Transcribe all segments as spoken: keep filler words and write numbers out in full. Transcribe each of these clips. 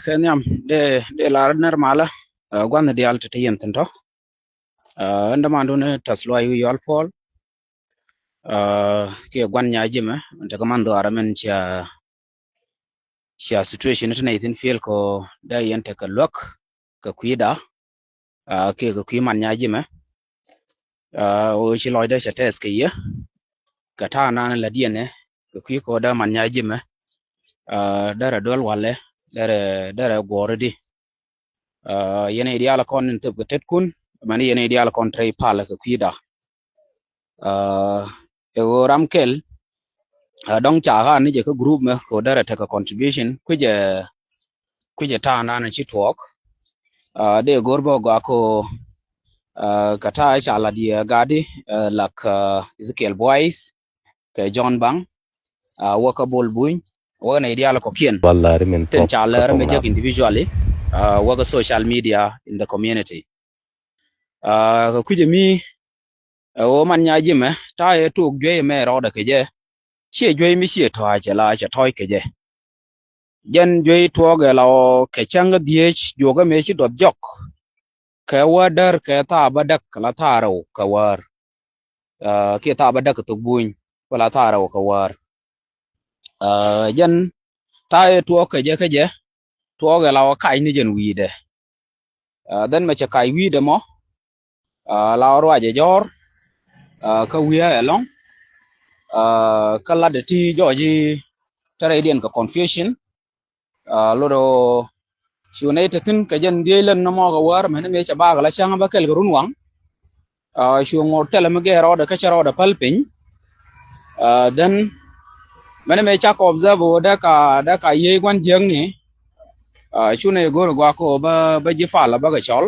kɛ nhiam dee dee lar nɛr malä. Gua̱n diaal te te yɛn thin tɔ. Ɛn dämandun ni tɛth luay wi̱i̱ yɔl puɔl. Kiɛ gua̱n nya jimɛ tekɛ man dhuaarä min cia cia situation ti nɛy thin fiel kɔ dee yɛn tekɛ luäk kɛ kui̱da. Kiɛ kɛ kui̱ man nya jimɛ. Ɣöö ci lɔcdä cɛ tɛth kɛ yɛ kɛ ta̱a̱ nan la diɛnɛ kɛ kui̱ kɔ dee man nya jimɛ. Derɛ duel walɛ derɛ derɛ guɔ̱ɔ̱ri di. Yɛn i̱ diaal kɔn in thöp kɛ tetkun mɛn yɛn i̱ diaal kɔn tɛy pal kɛ kui̱da. Ɛ ɣöö ram kɛl dɔ̱ŋ ca ɣa̱a̱n ni jɛ kä group mɛ kɛ ɣöö derɛ tekɛ contribution kui̱cɛ kui̱cɛ ta̱a̱ nan ci tuɔɔk. Dee go̱r bä gɔaa kɛ ɣöö kɛ ta̱a̱ ca lat yɛ gaadi lak Ezekiel Boys kɛ John Bang, wäkä Bol Buny, wäkä nɛy diaal kɔkiɛn. Tin ca lɛr mi jek individually, wäkä social media in the community. Kɛ kui̱cɛ mi ɛ ɣöö man nya jimɛ ta̱a̱ yɛ tuɔɔk juey mɛ rɔɔdɛ kɛ jɛ. Ciɛ juey mi ciɛ tɔ̱a̱c cɛ la cɛ tɔ̱ɔ̱c kɛ jɛ. Jɛn juey tuɔɔk ɛ la ɣɔɔ kɛ cäŋ kä dhieec juɔkä mëë ci duɔth jɔk. Kɛ wä däär kɛ thaap bä däk kɛ la thaap rɛw kɛ wäär. Kiɛ thaap bä däk kɛ thok buny kɛ la thaap rɛw kɛ wäär. Jɛn ta̱a̱ yɛ tuɔɔk kɛ jɛ kä jɛ tuɔɔk ɛ la ɣɔɔ kac ni jɛn wi̱i̱dɛ. Dhɛn mɛ cɛ kac wi̱i̱dɛ mɔ la ɣɔɔ ruacɛ jɔ̱ɔ̱r. Kä wi̱i̱ ɛ lɔ̱ŋ kä latdɛ ti jɔɔc i̱ te rɛydiɛn kɛ confusion. Lot ɔ cu nɛy te thi̱n kɛ jɛn dhiec lät nɔmɔ kɛ wäär mɛn mëë cɛ bakɛ la cäŋ bä kɛl kɛ run waŋ. Cu ŋot thilɛ mi gɛɛ rɔɔdɛ kä cɛ rɔɔdɛ päl piny. Dhɛn mɛn mëë cakɔ observe ɣöö dee ka dee ka yiey gua̱n jiäkni. Cu nɛy go̱r ɛ gua̱a̱k ɣöö bä bä ji̱ pal bä kɛ cɔl.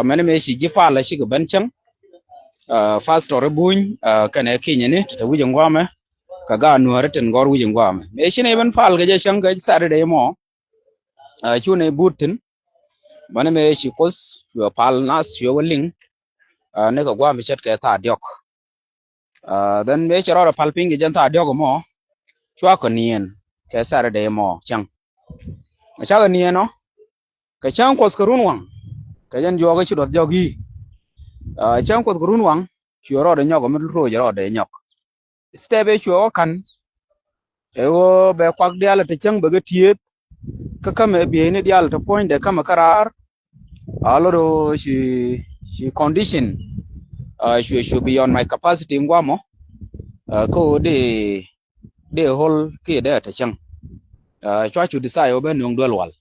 Mɛn mëë ci ji̱ pal cikɛ ben cäŋ. Pastor i̱ buny kɛnɛ kinyɛni te te wi̱c in gua̱a̱mɛ kɛ gaat nuääri tin gɔr wi̱c in gua̱a̱mɛ mëë ci nɛy ben pal kɛ jɛ cäŋ kɛ Saturday mɔ. Cu nɛy but thi̱n bäni mëë ci Kuoth cuɛ pal nath cuɛ wä liŋ. Ni kɛ gua̱a̱mɛ ce̱tkɛ thaak diɔ̱k. Dhɛn mëë cɛ rɔɔdɛ pal piny kɛ jɛn thaak diɔ̱k mɔ cua kɛ niɛn kɛ Saturday mɔ cäŋ. Mɛ cakɛ niɛn ɔ kɛ cäŋ Kuɔth kɛ run waŋ kɛ jɛn juɔk i̱ ci duɔth jɔk i̱ cäŋ Kuɔth kɛ run waŋ cuɛ rɔɔdɛ nyɔk mi roc rɔɔdɛ nyɔk. Step ëë cuɛ wä ka̱n ɛ ɣöö bɛ kuak diaal te cäŋ bɛ kɛ tiëëth. Kä kämɛ bieyni diaal te puɔ̱nydɛ kämɛ kä raar. A lot ɣöö ci ci condition cuɛ cuɛ beyond my capacity ŋuamɔ. Kä ɣöö dee dee ɣöl kiɛ dee te cäŋ. Cua cu decide ɣöö bɛ nööŋ duel wal.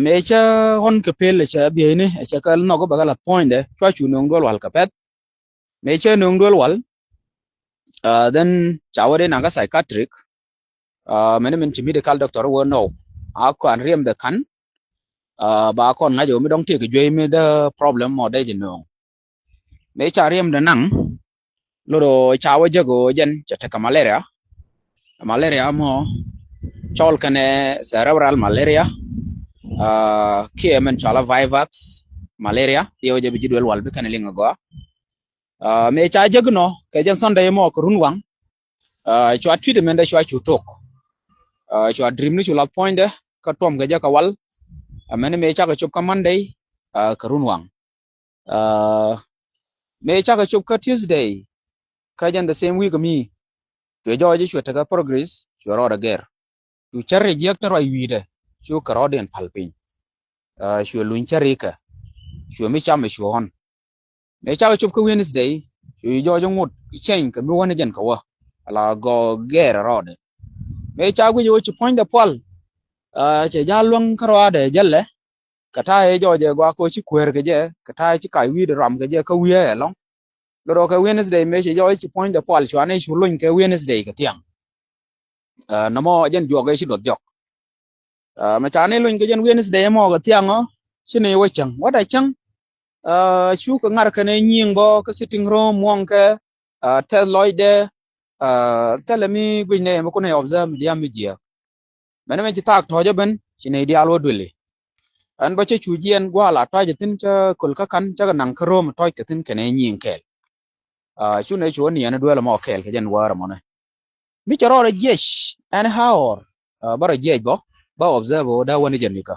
Mëë cä ɣɔn kɛ pel cɛ bieyni cɛ kɛ nhɔk bɛ kɛ lath puɔ̱nydɛ cua cu nööŋ duel wal kɛ pɛth. Mëë cä nööŋ duel wal. Dhɛn ca wä dee naŋ kä psychiatric. Mɛni min ci medical doctor wä nɔw a kɔn riɛm dɛ ka̱n. Ba kɔn ŋa̱c ɣöö mi dɔ̱ŋ tëëk juey mi dee problem mɔ dee jɛ nööŋ. Mëë ca riɛm dɛ naŋ lot ɣöö ca wä jek ɣöö jɛn cɛ tekɛ malaria. Malaria mɔ cɔl kɛnɛ cerebral malaria. Kiɛ mɛn cɔal a vivax malaria diɛ wä jɛ bi ji̱ duel wal bi kɛnɛ liŋ agɔa. Mëë ca jek nɔ kɛ jɛn Sunday mɔ kɛ run waŋ. Cua treatment dɛ cua cu tok. Cua drip ni cu lath puɔ̱nydɛ kä tuɔm kɛ jɛ kɛ wal. Mɛni mëë cakɛ cop kä Monday kɛ run waŋ. Mëë cakɛ cop kä Tuesday kä jɛn the same week mi cuɛ jɔɔc cuɛ tekɛ progress cuɛ rɔɔdɛ gɛr. Cu cär jiäk te ruac wi̱i̱dɛ cu kɛ rɔɔdiɛn pal piny. Cuɛ luny cär ikɛ cuɛ mi cam ɛ cuɛ ɣɔn. Mëë cakɛ cop kä Wednesday cuɛ jɔɔc ŋot cɛny kɛ mi wän jɛn kɛ wä ala gɔɔ gɛɛr rɔɔdɛ. Mëë ca guic ɣöö ci puɔ̱nydɛ pual cɛ ja̱l luäŋ kä rɔɔdɛ jälɛ. Kɛ ta̱a̱ ëë jɔɔcɛ gua̱a̱k kä ci kueer kɛ jɛ kɛ ta̱a̱ ci kac wi̱i̱dɛ ram kɛ jɛ kä wi̱i̱ ɛ lɔ̱ŋ. Lot ɔ kɛ Wednesday mëë ci jɔɔc ci puɔ̱nydɛ pual cuanɛ cu lony kɛ Wednesday kɛ thiaŋ. Nɔmɔ jɛn juɔk ëë ci duɔth jɔk. Mɛ ca ni lony kɛ jɛn Wednesday mɔ kɛ thiaŋ ɔ ci ni wä cäŋ wä da cäŋ. Cukɛ ŋa̱r kɛn ɛ nyiŋ bɔ kä sitting room muɔ̱ŋ kɛ tɛth lɔcdɛ. Thilɛ mi guic nɛ mi kun ɛ observe mi diam mi jiɛk. Mɛn mɛ ci thaak tɔ̱ɔ̱c ɛ ben ci nɛy diaal wä duëli. Ɛn bä cä cu jiɛn gua̱a̱l a tɔ̱ɔ̱c ɛ thi̱n cä köl kä ka̱n cä kɛ naŋ kä ro̱o̱m tɔ̱ɔ̱c kɛ thi̱n kɛnɛ nyiŋ kɛɛl. Cu nɛ cu wä niɛn duel ɛmɔ kɛɛl kɛ jɛn wäär ɛmɔnɛ. Mi cɛ rɔɔdɛ jiɛc ɛn ha̱o̱r bä rɔ jiɛc bä. ba observe wä dee wä ni jɛ nikä.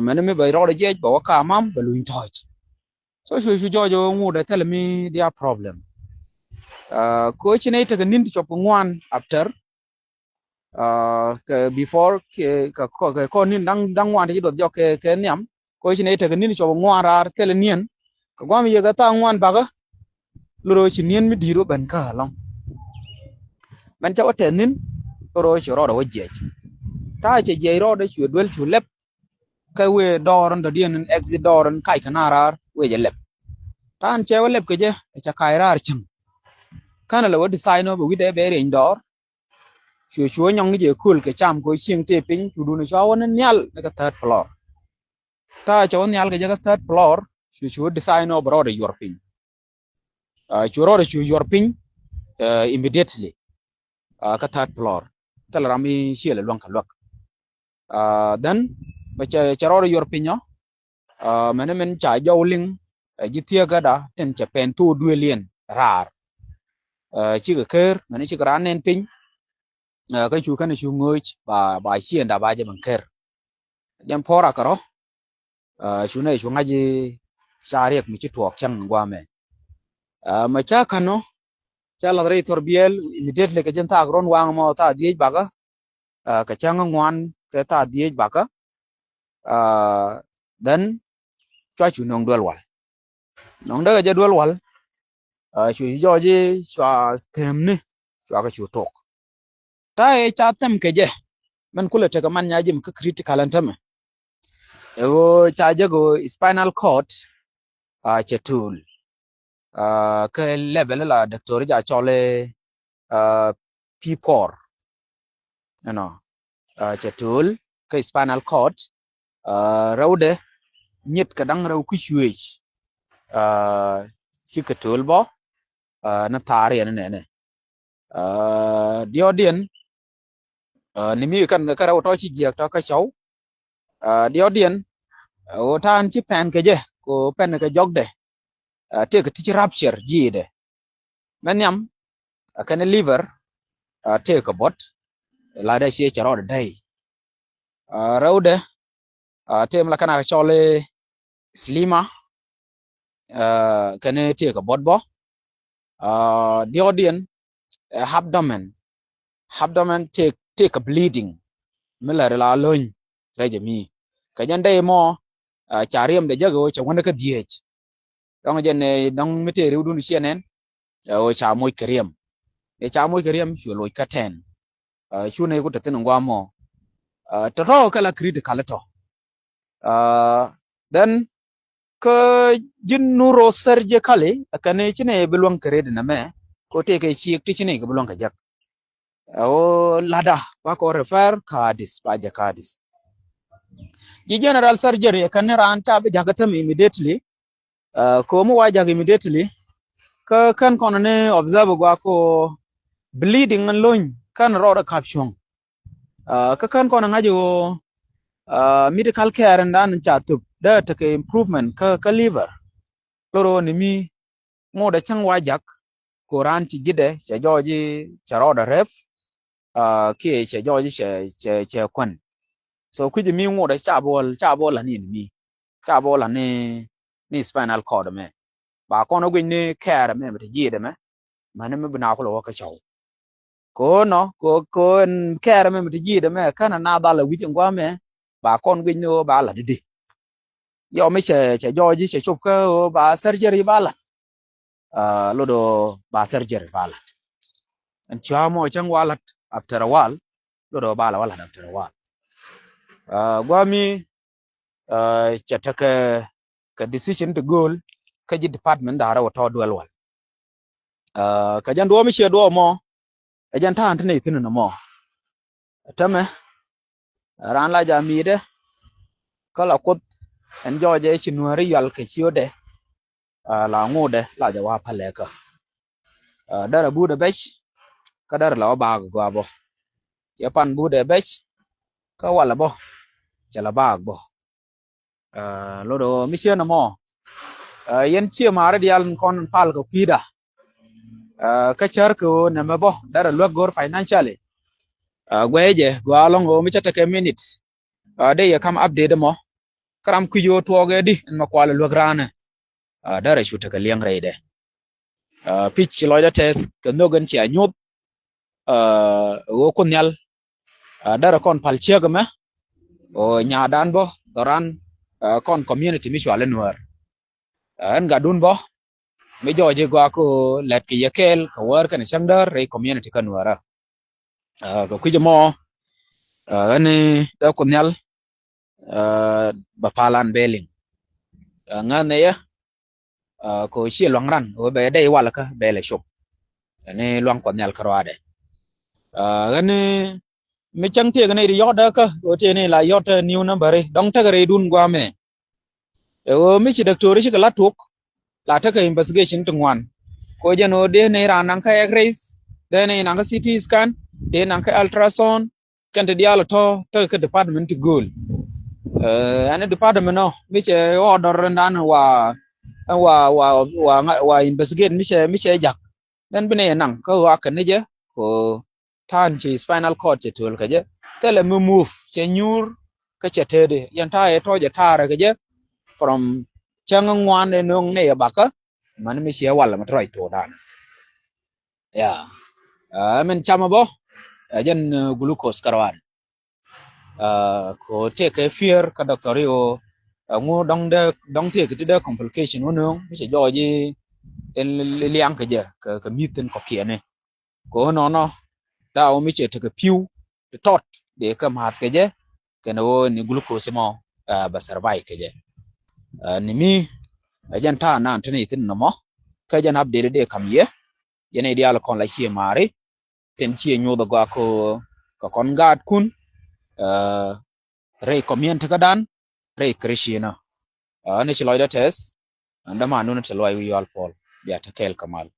Mɛni mi bɛ rɔɔdɛ jiɛc bɛ wä ka mam bɛ luny tɔc. So cu cu jɔɔc wä ŋut ɛ thil mi dia problem. Ko ci nɛ itek nin ti cɔp ŋuan after kɛ before kɛ kɔ nin daŋ daŋ ŋuan ti ci duɔth jɔk kɛ kɛ nhiam. Ko ci nɛ itek nin ti cɔp ŋuan raar thil niɛn kɛ guam yɛ kɛ thaak ŋuan bakä. Loro ci niɛn mi di̱i̱t wä ben kä alɔŋ. Mɛn ca wä tɛth ni̱n loro ci rɔɔdɛ wä jiɛc. Ta̱a̱ cɛ jiɛc rɔɔdɛ cuɛ duel cu lɛp. Kä wëë dɔɔr in dɔ̱diɛn in exit dɔɔr in kac kɛ na raar wëë jɛ lɛp. Ta̱a̱n cɛ wä lɛp kɛ jɛ ɛ ca kac raar cäŋ. Känɛ lɛ wä design wä bɛ wi̱cdɛ bɛ rieny dɔɔr. Cuɛ cuɛ nyɔŋ ni jɛ köl kɛ cam kɛ cieŋ tëë piny cu dun cua wä ni nhial ni kɛ third floor. Ta̱a̱ cɛ wä nhial kɛ jɛ kɛ third floor cuɛ cuɛ design wä bɛ rɔɔdɛ yuɔr piny. Cu rɔɔdɛ cu yuɔr piny immediately. Kä third floor thil ram mi ciel luäŋ kɛ luäk. Then mɛ cɛ cɛ rɔɔdɛ yuɔr piny ɔ. Mɛni min ca jɔw liŋ ji̱ thieekäda tin cɛ pɛn thok duëël yɛn raar. Cikɛ ker mɛni cikɛ raan nɛn piny. Kä cu kɛn cu ŋööc ba ba ciënda ba jɛ ben ker. Jɛn puɔ̱r akɛ rɔ. Cu nɛ cu ŋa̱c ca riɛk mi ci tuɔɔk cäŋ guamɛ. Mɛ ca ka̱n ɔ ca lath rɛy thɔr biɛl immediately kɛ jɛn thaak ruɔ̱n waŋ mɔ thaak dhiec bakä. Kɛ cäŋ ŋuan kɛ thaak dhiec bakä. Then cua cu nöŋ duel wal. Nöŋ däkɛ jɛ duel wal. Cu jɔɔc cua themni cua kɛ cu tok. Ta̱a̱ ëë ca thɛm kɛ jɛ mɛn kulɛ tekɛ man nya jim kä critical ɛn tämɛ. Ɛ ɣöö ca jɛ ɣöö spinal cord cɛ to̱l. Kä level la doctor ja cɔl ɛ P four. Ɛnɔ cɛ to̱l kä spinal cord. Rɛwdɛ nyet kɛ da̱ŋ rɛw kä cuëëc. Cikɛ to̱l bɔ ni thaar yɛn nɛnɛ. Diɔ̱ɔ̱diɛn ni mi kɛn kä rɛw tɔ ci jiɛk tɔ kä cɔw. Diɔ̱ɔ̱diɛn ɣöö ta̱a̱n ci pɛn kɛ jɛ ko pɛn kɛ jɔkdɛ. Tëëkɛ ti ci rapture ji̱i̱dɛ mɛ nhiam. Kɛn liver tëëkɛ bɔt. Ladɛ ciɛ cɛ rɔɔdɛ däy. Rɛwdɛ tëë mi la kɛn a kɛ cɔl i̱ slima. Kɛn tëëkɛ bɔt bɔ. Diɔ̱ɔ̱diɛn abdomen. Abdomen tëëkɛ bleeding mi lät la löny rɛc ɛmi. Kɛ jɛn dee mɔ ca riɛmdɛ jäk ɣöö cɛ wäni kä dhieec. Dɔ̱ŋ jɛn dɔ̱ŋ mi tëë riwdun ciɛ nɛn ɣöö ca moc kɛ riɛm. Ëë ca moc kɛ riɛm cuɛ loc kä tɛn. Cu nɛy ku te thi̱n in gua̱a̱ mɔ. Tɔ̱tɔ̱ kɛ la critical tɔ. Then kä ji̱n neurosurgically kɛn ci nɛy bi luäŋ kɛ rɛt in ɛmɛ ko tëëkɛ ciek ti ci nɛy kɛ bi luäŋ kɛ jek. Ɛ ɣöö la̱tda ba kɔ refer ka̱a̱dis ba jɛ ka̱a̱dis. Ji̱ general surgery kɛn ni raan ca bi jakä täm immediately. Ko mi wa jak immediately kä kän kɔn ni observe gua ko bleeding in lony kän rɔɔdɛ kap cuɔ̱ŋ. Kä kän kɔn ŋa̱c ɣöö medical care in dan ca thop dee tekɛ improvement kä kä liver. Loro ni mi ŋot a cäŋ wa jak ko raan ci ji̱dɛ cɛ jɔɔc cɛ rɔɔdɛ rep. Kiɛ cɛ jɔɔc cɛ cɛ cɛ kuän. So kui̱c mi ŋot a ca bol ca bol ani ni mi ca bol ani ni spinal cord mɛ. Ba kɔn guic ni care mɛ mɛ ti ji̱dɛ mɛ. Mani mi bi na kulɛ wä kä cɔw. Ko nɔ ko ko kɛɛr mɛ mi ti ji̱i̱dɛ mɛ känɛ na dhal a wi̱c in gua̱a̱ mɛ ba kɔn guic ni ɣöö ba la̱t i̱di. Yɔ mi cɛ cɛ jɔɔc i̱ cɛ cop kä ɣöö ba surgery ba la̱t. Lot ɣöö ba surgery ba la̱t. Ɛn cua mɔ cäŋ wa la̱t after a while. Lot ɣöö ba la wa la̱t after a while. Gua̱a̱ mi cɛ tekɛ kɛ decision ti gööl kä ji̱ department da̱rä wä tɔ̱ duel wal. Kɛ jɛn duɔ̱ɔ̱p mi ciɛ duɔ̱ɔ̱p mɔ ɛ jɛn ta̱a̱n ti nɛy thi̱n ni mɔ. Tämɛ raan la ja mi̱i̱dɛ kä la kuoth ɛn jɔɔcɛ ci nuääri yual kɛ ciötdɛ. La ŋotdɛ la jɛ wa pälɛ kä därɛ buudɛ bɛc kä därɛ la wä baak gɔaa bɔ. Cɛ pan buudɛ bɛc kä walɛ bɔ cɛ la baak bɔ. Lot ɣöö mi cieen ɛmɔ yɛn cië maari diaal in kɔn in pal kɛ kui̱da. Kä cär kɛ ɣöö nɛmɛ bɔ därɛ luäk go̱r financially. Guɛcɛ jɛ gɔaa ɛlɔ̱ŋ ɣöö mi cä tekɛ minutes, dee yɛ kam update mɔ. Kä ram kui̱c ɣöö tuɔɔk ɛ di ɛn mɛ kual ɛ luäk raanɛ. Därɛ cu tekɛ liɛŋ rɛydɛ. Pi̱c ci lɔcdä tɛth kɛ nhök ɛn cia nyuɔ̱th. Ɣöö Kuoth Nhial därɛ kɔn pal ciek ɛmɛ. Ɣöö nyaatdan bä dhɔran kɔn community mi cual i̱ Nuäär. Ɛn gatdun bä mi jɔɔc i̱ gɔaa kɛ ɣöö lät kɛ yɛ kɛɛl kɛ wäär kɛnɛ cäŋ däär rɛy community kä Nuäärä. Kɛ kui̱c ɛmɔ ɣän i̱ dee Kuoth Nhial bɛ palan bɛ liŋ. Ŋäth nɛ yɛ kɛ ɣöö ciɛ luaŋ ran ɣöö bɛ dee i̱ wal kä bɛ lɛ cop. Ɛn i̱ luaŋ Kuɔth Nhial kä ruaadɛ. Ɣän i̱ mi cäŋ tëëk nɛy ti yɔ̱t däkä ɣöö tëë ni la yɔ̱t new number i̱ dɔ̱ŋ tekɛ rɛydun gua̱a̱mɛ. Ɛ ɣöö mi ci doctor cikɛ la tuɔk la tekɛ investigation ti ŋuan. Kɛ ɣöö jɛn ɣöö dee nɛy raan naŋ kä X-rays, dee nɛy naŋ kä C T scan, dee naŋ kä ultrasound, kɛn ti diaal tɔ̱ tekɛ kä department ti gööl. Ɛn department ɔ mi cɛ order dan wa wa wa wa wa investigate mi cɛ mi cɛ jak. Then bi nɛy naŋ kä ɣɔak kɛ ni jɛ kɛ ɣöö ta̱a̱n ci spinal cord cɛ tööl kɛ jɛ. Thilɛ mi move cɛ nyuur kä cɛ tëëdi yɛn ta̱a̱ yɛ tɔ̱ jɛ ta̱a̱rɛ kɛ jɛ. From cäŋ ŋuan ɛ nöŋ nɛy ɛ bakä mani mi ciɛ walɛ mi tɔ̱ ruac thokdan. Ya. Ɛ min camɛ bä ɛ jɛn glucose kä ruaadɛ. Kɛ ɣöö tëëkɛ fear kä doctor i̱ ɣöö ɛŋu dɔ̱ŋ dee dɔ̱ŋ tëëkɛ ti dee complication wä nööŋ mi cɛ jɔɔc i̱ liaŋ kɛ jɛ kɛ mi̱th thi̱n kɔ̱kiɛni. Kɛ ɣöö nɔnɔ daw mi cɛ tekɛ pi̱w ti tɔt dee kɛ ma̱a̱th kɛ jɛ kɛnɛ ɣöö ni glucose mɔ bɛ survive kɛ jɛ. Ni mi ɛ jɛn ta̱a̱ naan te ni thi̱n nɔmɔ kä jɛn update dee kam yɛ. Yɛn i̱ diaal kɔn la ciɛ ma̱a̱ri tin ciɛ nyuuth agɔaa kɛ ɣöö kɛ kɔn gaatkun rɛy community kädan rɛy Christian. Ni ci lɔcdä tɛth ɛn dämanun te luac wi̱i̱ yual puɔl bia te kɛɛl kɛ mal.